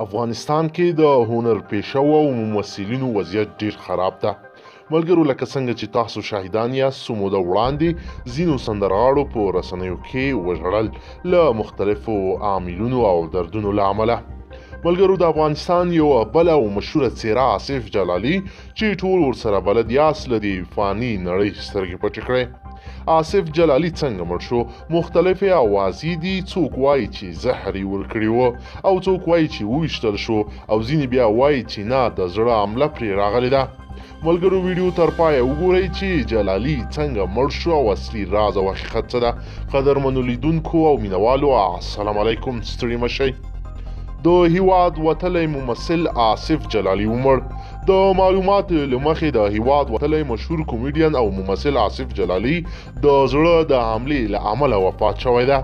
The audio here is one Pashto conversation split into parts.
افغانستان کې د هنر پیشه او ممثلینو وضعیت ډیر خراب ده. ملګرو، لکه څنګه چې تاسو شاهدان یاست، څو موده وړاندې ځینو سندرغاړو په رسنیو کې وژړل له مختلفو عاملونو او دردونو له امله. ملګرو، د افغانستان یو بله او مشهوره څیره آصف جلالی چې ټول ورسره بلد یاست، له دې فاني نړۍ سترګې پټې کړې. آصف جلالی څنګه مړ شو؟ مختلفې اوازې دي. څوک وایي چې زهر یې ورکړي وو، او څوک وایي چې وویشتل شو، او ځینې بیا وایي چې نه، د زړه حمله پرې راغلې ده. ملګرو، ویډیو تر پایه وګورئ چې جلالی څنګه مړ شو او اصلي راز او حقیقت څه ده. قدرمنو لیدونکو او مینوالو، السلام علیکم، ستړي مه شئ. د هیواد وتلی ممثل آصف جلالی ومړ. د معلوماتو له مخې د هیواد وتلی مشهور کومیډین او ممثل آصف جلالی د زړه د حملې له امله وفات شوی ده.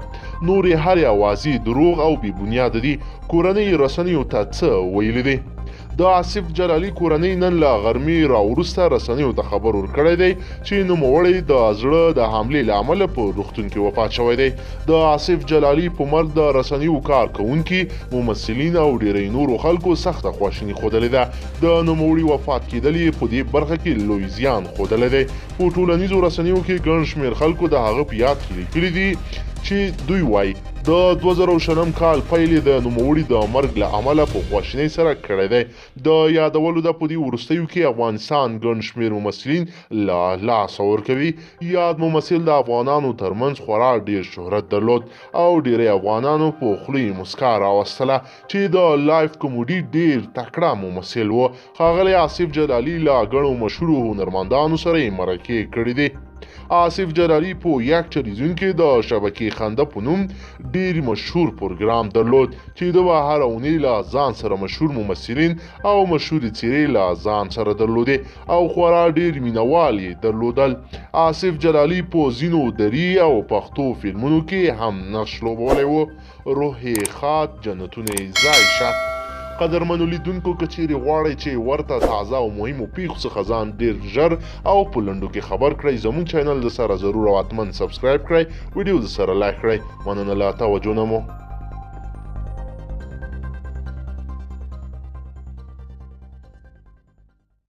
نورې هرې اوازې دروغ او بې بنیاده دي. کورنۍ رسنیو ته څه ویلي دي؟ د آصف جلالی کورنۍ نن له غرمې را وروسته رسنیو ته خبر ورکړی دی چې نوموړی د زړه د حملې له امله په روغتون کې وفات شوی دی. د آصف جلالی په مرګ د رسنیو کار کوونکي، ممثلین او ډیری نورو خلکو سخته خواشیني ښودلې ده. د نوموړي وفات کېدل یې په دې برخه کې لوی زیان ښودلی دی. په ټولنیزو رسنیو کې ګڼ شمېر خلکو د هغه په یاد کې لیکلي دي چې دوی وایي د 2020 کال پیل یې د نوموړي د مرګ له امله په خواشینۍ سره کړی دی. د یادولو ده په دې وروستیو کې افغانستان ګڼ شمېر ممثلین له لاسه ورکوي. یاد ممثل د افغانانو ترمنځ خورا ډیر شهرت درلود او ډیری افغانانو په خوله یې مسکا راوستله چې د live comedy ډیر تکړه ممثل و. ښاغلی آصف جلالی له ګڼو مشهورو هنرمندانو سره یې مرکې کړې دي. آصف جلالی په یک ټلویزیون کې د شبکې خنده په نوم ډیر مشهور پروګرام درلود چې ده به هره اونۍ له ځان سره مشهور ممثلین او مشهورې څیرې له ځان سره درلودې او خورا ډیر مینوال یې درلودل. آصف جلالی په ځینو دري او پښتو فلمونو کې هم نقش لوبولی و. روح یې ښاد، جنتونه یې ځای شه. قدرمنو لیدونکو، که چیرې غواړئ چې ورته تازه او مهمو پیښو څخه ځان ډیر ژر او په لنډو کې خبر کړئ، زموږ channel د سره ضرور او حتما subscribe کړئ، ویډیو د سره like کړئ. مننه له توجه نه مو.